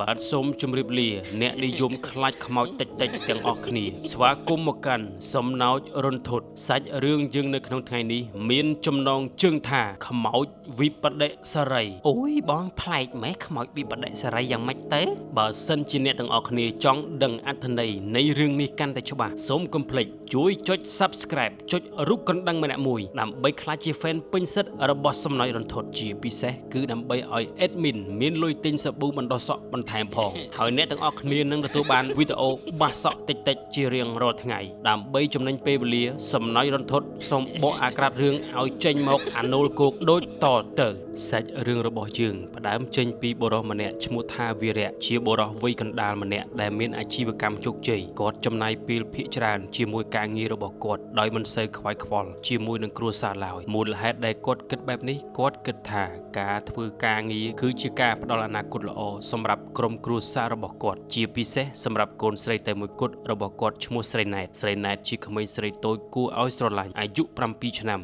បាទសូមជម្រាបលាអ្នកនិយមខ្លាចខ្មោចតិចតិចទាំងអស់គ្នាស្វាគមន៍មកកាន់សំណោចរន្ធត់សាច់រឿងយើងនៅក្នុងថ្ងៃនេះមានចំណងជើងថាខ្មោចវិបដិសារីអូយបងប្លែកម៉េះខ្មោចវិបដិសារីយ៉ាងម៉េចទៅបើសិនជាអ្នកទាំងអស់គ្នាចង់ដឹងអត្ថន័យនៃរឿងនេះកាន់តែច្បាស់សូមកុំភ្លេចជួយចុច Subscribe ចុចរូបកណ្ដឹងម្នាក់មួយដើម្បីក្លាយជា fan ពេញសិទ្ធិរបស់សំណោចរន្ធត់ជាពិសេសគឺដើម្បីឲ្យ admin មានលុយទិញសាប៊ូបណ្ដោះសក់បន្ថែមផងហើយអ្នកទាំងអស់គ្នានឹងទទួលបានវីដេអូបាសសក់តិចៗជារៀងរាល់ថ្ងៃដើម្បីចំណេញពេលវេលាសំណោចរន្ធត់សូមបកអាក្រាតរឿងឲ្យចេញមកអាណូលគោកដូចតទៅសាច់រឿងរបស់យើងផ្ដើមចេញពីបុរសម្នាក់ឈ្មោះថាវីរៈជាបុរសវ័យកណ្ដាលម្នាក់ដែលមានអាជីវកម្មជោគជ័យគាត់ចំណាយពេលភាគច្រើនជាមួយការងាររបស់គាត់ដោយមិនសូវខ្វាយខ្វល់ជាមួយនឹងគ្រួសារឡើយមូលហេតុដែលគាត់គិតបែបនេះគាត់គិតថាការធ្វើការងារគឺជាការផ្ដល់អនាគតល្អសម្រាប់ក្រុមគ្រួសាររបស់គាត់ជាពិសេសសម្រាប់កូនស្រីតែមួយគត់របស់គាត់ឈ្មោះស្រីណែតស្រីណែតជាក្មេងស្រីតូចគួរឲ្យស្រឡាញ់អាយុ7ឆ្នាំ។